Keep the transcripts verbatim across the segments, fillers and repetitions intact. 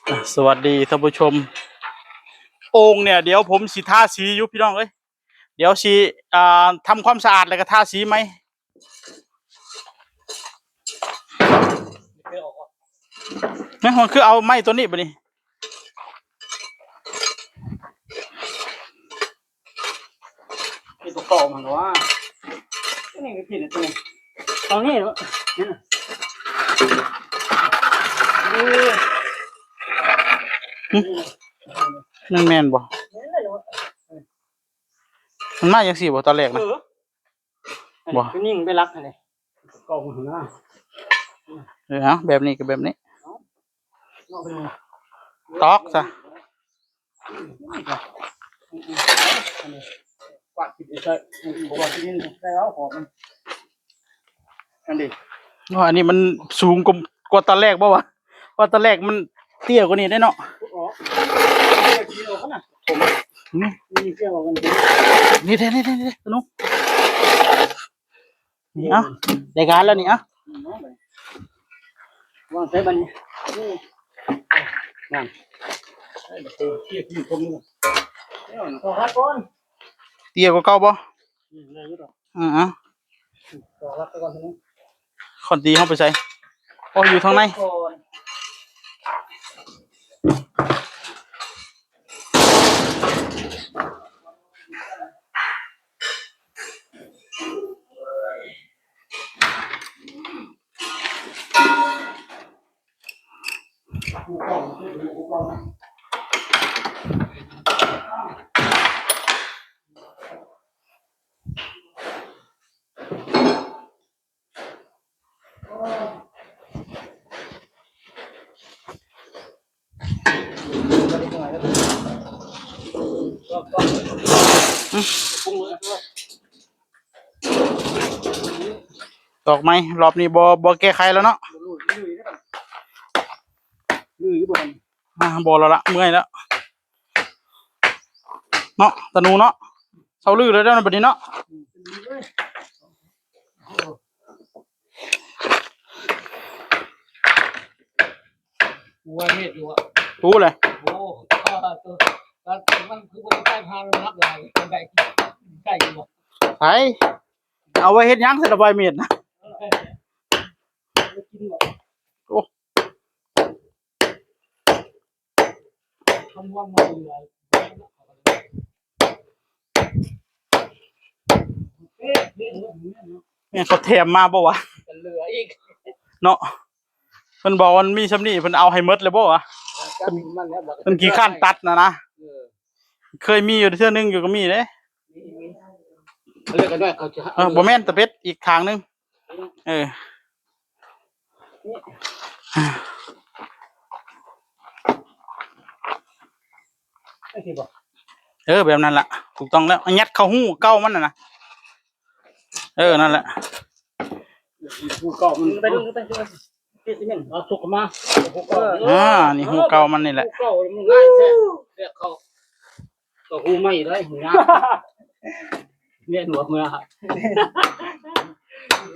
อ่ะ สวัสดีท่านผู้ชม โอ่งเนี่ย เดี๋ยวผมสิทาสีอยู่พี่น้องเอ้ย เดี๋ยวสิ อ่า ทำความสะอาดแล้วก็ทาสีใหม่ นะ มันคือเอาไม้ตัวนี้ไปนี่ นี่ตัวเก่ามันวะ นี่ก็ผิดตัวนี้ เอานี่เหรอ นี่น่ะ เออ หึ มันแม่นบ่ นี่แหละเนาะ มันมาจังซี่บ่ตอนแรกนะ เออ บ่ ตัวนี้มันไปรักอันนี้ เก่ามันนะ เออ เอาแบบนี้ก็แบบนี้ เอาไปเลย ตอกซะ กวาดกินใส่ กวาดกินใส่เอาของมัน อันนี้ อ๋อ อันนี้มันสูงกว่า กว่าตอนแรกบ่วะ ว่าตอนแรกมันเตี้ยกว่านี้ได้เนาะ อ๋อ เตี้ยกว่านี้ออกนะ ผม อืม นี่เตี้ยกว่ากัน นี่เด้ นี่เด้ นี่เด้ ตะนุ นี่ เอ้า ได้การแล้วนี่ เอ้า วางใส่บัดนี้ นี่ นั่น เตี้ยกว่านี้ เอาครับก่อน เตี้ยกว่าเก่าบ่ อืม ได้อยู่ดอก อือ อ่ะ ต่อรักไปก่อนทีนี้ ขอนตีเข้าไปใส่ โอ้ อยู่ทางใน ก่อน ตอกไหม รอบนี้บ่ บ่แก้ไขแล้วเนาะ อ่า บ่แล้วละ เมื่อยแล้ว เนาะ ตะหนูเนาะ เซาลื้อเลยเด้อบัดนี้เนาะ ว่าเฮ็ดอยู่อะ รู้เลย โอ้ ตัว มันคือบ่ได้ใต้พานมันนับหลาย มันได้ ใกล้อยู่บ่ ไผ เอาไว้เฮ็ดหยัง สะดอกใบมีดนะ โอ้ แม่นเขาแถมมาบ่วะ เหลืออีก เนาะ เพิ่นบอกว่ามันมีส่ำนี้ เพิ่นเอาให้หมดเลยบ่วะ เพิ่นขี้คร้านตัดนะนะ เออ เคยมีอยู่เทื่อนึงอยู่ก็มีเด้ มี มี เขาเรียกกันว่าเขาจะ เออ บ่แม่นตะเป็ด อีกทางนึง เออ เออ แบบนั้นล่ะ ถูกต้องแล้ว ยัดเข้าฮูเก่ามันน่ะนะ เออ นั่นแหละ ฮูเก่ามัน ไปดู ไปดู เอาสุกมา ฮูเก่า อ่า นี่ฮูเก่ามันนี่แหละ ฮูเก่ามันง่ายแท้ เรียกเขา ก็ฮูใหม่ได้ ฮูยาก เวียนหัวเมือ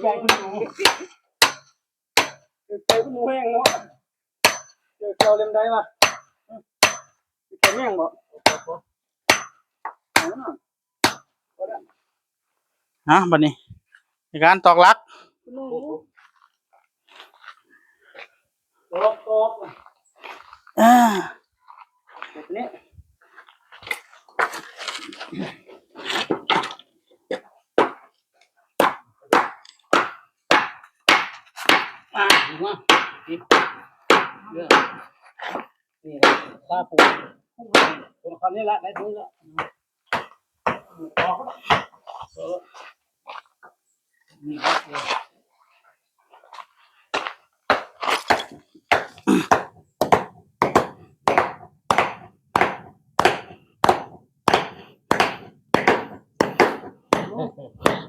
ใจคุณหนู ใจคุณหนูแห้งเนาะ เจอเจ้าเล่มใดมา เจ้าแม่งบ่ อ่ะ บัดนี้ ในการตอกหลัก ตอก ตอก อ่า แบบนี้ อ่ะ มา นี่ เรื่อง นี่ ผ้าปู ตรงคำนี้ละ ได้ทุกแล้ว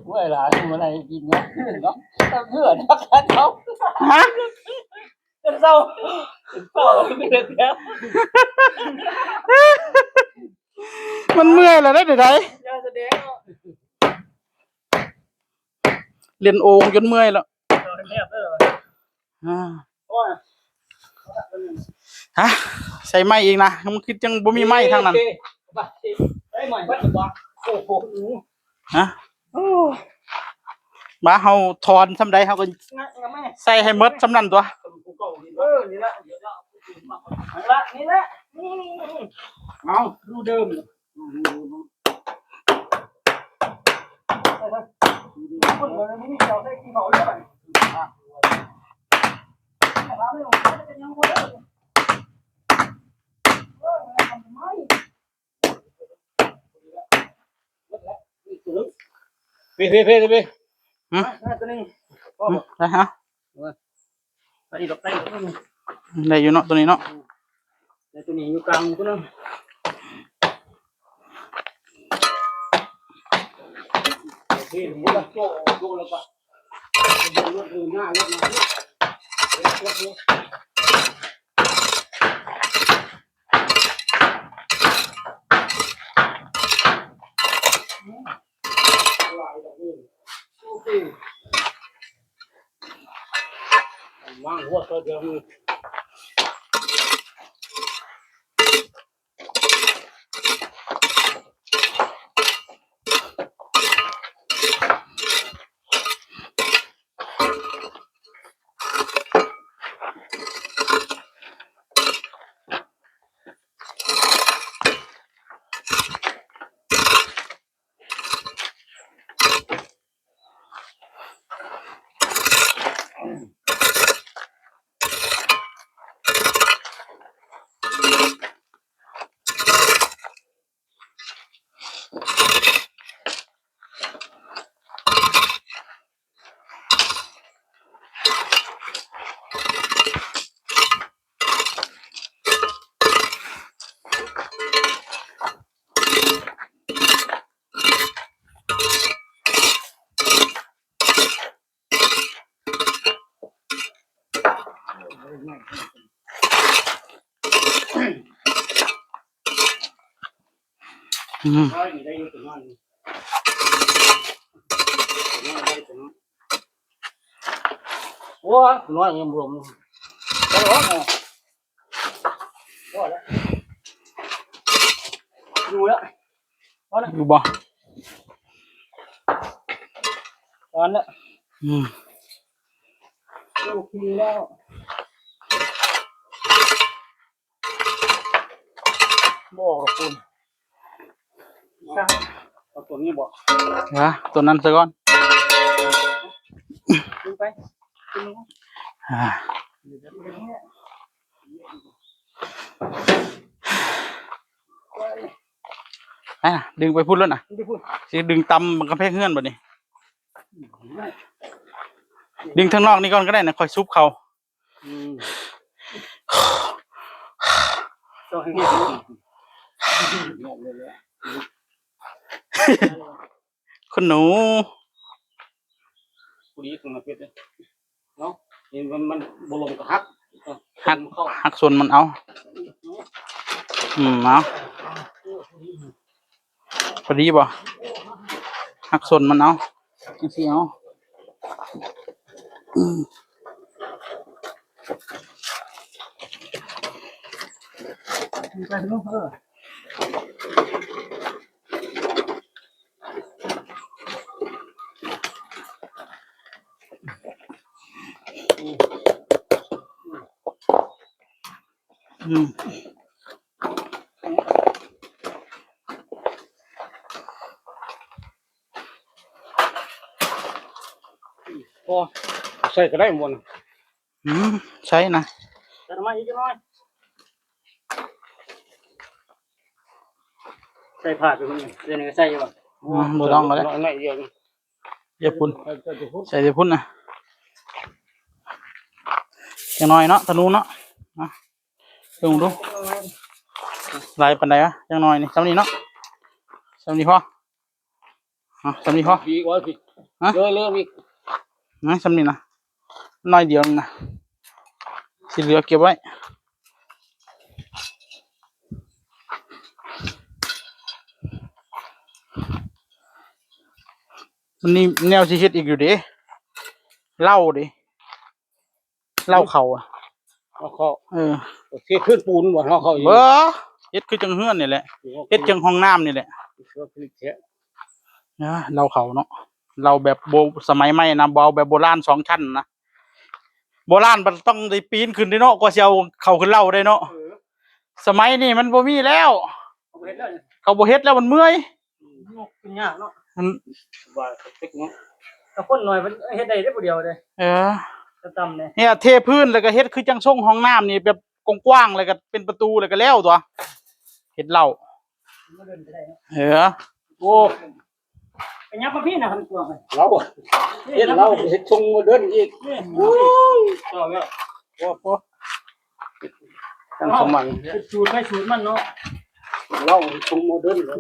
เมื่อยหลาย เมื่อไหร่กินเนาะ เนาะ เพื่อนรักกันเขา ฮะ เศร้า เศร้า ไม่เลิกแล้ว มันเมื่อยแล้วได้เดี๋ยวใด อย่าแสดงเนาะ เล่นโอ่งจนเมื่อยแล้ว เออ แนบเลยเหรอ อ่า โอ้ย ฮะ ใส่ไม้อีกนะ มันคือจังบ่มีไม้ทางนั้น โอเค ไป เอ้ย ใหม่ วัดบ่ โอ้โห ฮะ โอ้ มา เฮาถอนส่ำใด เฮาก็ ใส่ให้หมดส่ำนั้นตั๊ว เออ นี่ละ นี่ละ นี่ละ นี่ เอา รูเดิม พี่ พี่ พี่ พี่ หืม ตัวหนึ่ง หืม ได้ฮะ ไปอีกดอก ได้อีกดอกหนึ่ง ได้อยู่เนาะ ตัวนี้เนาะ แต่ตัวนี้อยู่กลางตัวนึง โอเค หมุนแล้วโซ่ โซ่แล้วก็ หมุนรถเดินหน้ารถมา โอเค วางหัวตัวเดียวนี่ อืม โอ้ย น้อยยังบ่รวม ดูแล้ว อยู่บ่ ตอนเนี้ย อืม โอเคแล้ว บ่ออกหรอกคุณ เอาตัวนี้บ่ นะ ตัวนั้นซะก่อน ขึ้นไป ขึ้นลง อ่า อ่ะ ดึงไปพุ้นแล้วนะ ดึงพุ้น สิดึงตำกำแพงเฮือนบัดนี้ ดึงทางนอกนี่ก่อนก็ได้นะ ค่อยซุบเขา อืม ต้องให้เงียบ คุณหนู ผู้ดีตรงนั้นเปียกเลย เนาะ นี่มัน มันบ่ลงก็หัก หัก มันเข้า หักส่วนมันเอา อืม เอา พอดีบ่ หักส่วนมันเอา จังซี่เอา อืม ไปเถอะ เออ อืม พอใส่ก็ได้หมดนะ อืม ใช่นะ ใส่น้ำมันอีกหน่อย ใส่ผ้าไปมันเดี๋ยวนี้ก็ใส่อยู่บ่ อืม บ่ต้องก็ได้ น้อยเดียว อย่าพุ่น ใส่แต่พุ่น ใส่แต่พุ่นนะ จังน้อยเนาะ ธนูเนาะ อ่ะ ลองดู หลายปานใดวะ จังน้อยนี่ ส่ำนี้เนาะ ส่ำนี้พอ อ่ะ ส่ำนี้พอ อีกว่าสิ ฮะ เริ่มอีก นะ ส่ำนี้นะ น้อยเดียวนึงนะ สิเหลือเก็บไว้ มันนี่แนวสิเฮ็ดอีกอยู่เด้ เหล้าเด้ เหล้าเขาอะ เอาเข้า เออ เฮ็ดพื้นปูนบ่เฮาเขาอยู่ บ่ เฮ็ดคือจังเฮือนนี่แหละ เฮ็ดจังห้องน้ำนี่แหละ เฮ็ดคือแท้ นะ เหล้าเขาเนาะ เหล้าแบบโบ สมัยใหม่นะ บ่เอาแบบโบราณสองชั้นนะ โบราณมันต้องได้ปีนขึ้นเด้เนาะ กว่าสิเอาเข้าขึ้นเหล้าได้เนาะ เออ สมัยนี้มันบ่มีแล้ว เขาบ่เฮ็ดแล้ว เขาบ่เฮ็ดแล้วมันเมื่อย ยกขึ้นยากเนาะ มัน ว่าสเต็กเนาะ ถ้าคนน้อยมันเฮ็ดได้เด้ผู้เดียวเด้ เออ จะต่ำเนี่ย เนี่ย เทพื้นแล้วก็เฮ็ดคือจังทรงห้องน้ำนี่แบบกว้างๆ แล้วก็เป็นประตูแล้วก็แล้วตั๊ว เฮ็ดเหล้า มาเดินไปได้เนาะ เออ โอ้ ไปยับมาพี่นะคันกลัวไป เรา เฮ็ดเรา เฮ็ดทรงโมเดิร์นอีก นี่ โอ้ย ต่อแล้ว โอ้โห ตั้งสมัง เป็นสูตรไปสูตรมันเนาะ เราเฮ็ดทรงโมเดิร์นเลย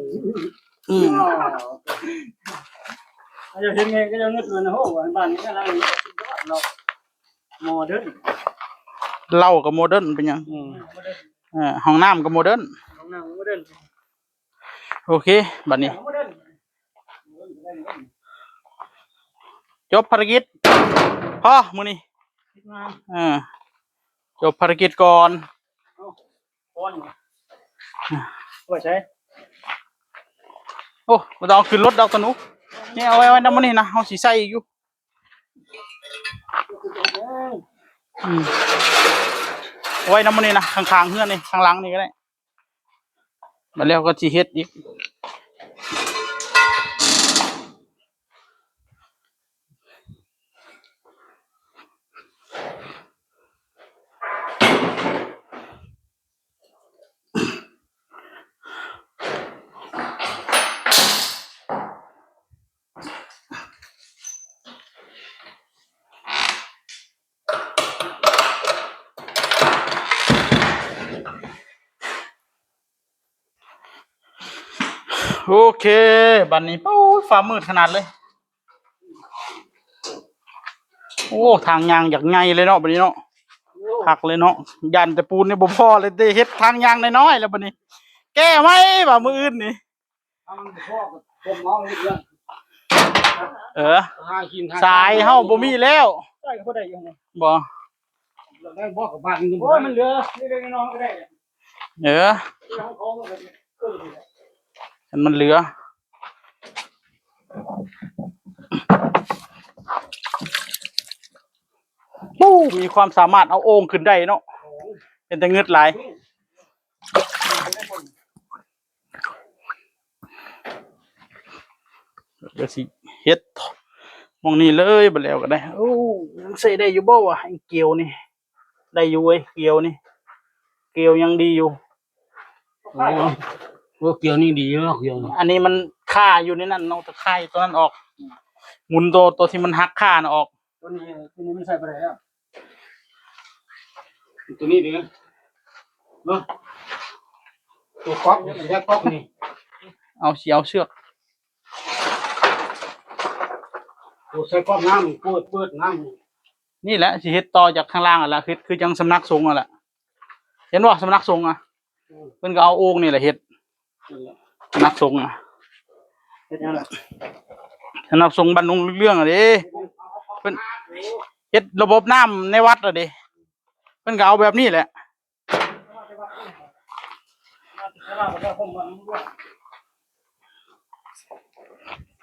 อืม อ่า ก็จะเห็นไง ก็จะเงินเดือนนะ โห บ้านนี้ก็นั่งเนาะ โมเดิร์น เหล้าก็โมเดิร์นเป็นหยัง อืม โมเดิร์น เออ ห้องน้ำก็โมเดิร์น ห้องน้ำโมเดิร์น โอเค บัดนี้ โมเดิร์น จบภารกิจ พอ มื้อนี้ คิดงาน เออ จบภารกิจก่อน เอา ก่อน ไว้ใช้ โอ้ บ่ต้องเอาขึ้นรถดอกตะหนุ นี่เอาไว้ ไว้นำมื้อนี้นะ เฮาสิใส่อีกอยู่ อืม เอาไว้นำมื้อนี้นะ ข้างๆ เฮือนนี่ ข้างหลังนี่ก็ได้ มาแล้วก็สิเฮ็ดอีก โอเค บัดนี้ โอ้ย ฟ้ามืดขนาดเลย โอ้ ทางย่างอยากใหญ่เลยเนาะ บัดนี้เนาะ คักเลยเนาะ ย่านแต่ปูนนี่บ่พอเลย ได้เฮ็ดทางย่างน้อยๆ แล้วบัดนี้ แก้ไหมบ่ามื้ออื่นนี่ เอามันบ่พอกับผมเอาอีกเรื่อง เออ หากินหา สายเฮาบ่มีแล้ว ใส่ก็บ่ได้อยู่นี่ บ่ เราได้บ่กับบ้านนี่ โอ้ย มันเหลือเล็กๆน้อยๆก็ได้ เออ เรื่องของเขามันก็เกิดอยู่แล้ว มันเหลือ โอ้ มีความสามารถเอาโอ่งขึ้นได้เนาะ เป็นแต่เงือดหลาย เดี๋ยวสิเฮ็ดหม่องนี้เลย บัดแล้วก็ได้ โอ้ ยังใส่ได้อยู่บ่วะ ไอ้เกลียวนี่ ได้อยู่เว้ย เกลียวนี่ เกลียวยังดีอยู่ โอ้ โอ้ เกลียวนี่ดีเนาะ เกลียวนี่ อันนี้มันคาอยู่ในนั้นเนาะ ตะข่ายตัวนั้นออก หมุนตัว ตัวที่มันหักคาน่ะออก ตัวนี้ ตัวนี้มันใส่บ่ได้แล้ว ตัวนี้ดีนะ เนาะ ตัวก๊อก ตัวก๊อกนี่ เอาสิ เอาเชือก ตัวใส่ก๊อกน้ำ เปิด เปิดน้ำ นี่แหละ สิเฮ็ดต่อจากข้างล่างนั่นล่ะ เฮ็ดคือจังสำนักสงฆ์นั่นล่ะ เห็นบ่ สำนักสงฆ์อะ อืม เพิ่นก็เอาโอ่งนี่แหละเฮ็ด นั่นแหละ สำนักสงฆ์อะ เฮ็ดหยังล่ะ สำนักสงฆ์บ้านดงเรื่องอะเด้ เพิ่นเฮ็ดระบบน้ำในวัดอะเด้ เพิ่นก็เอาแบบนี้แหละ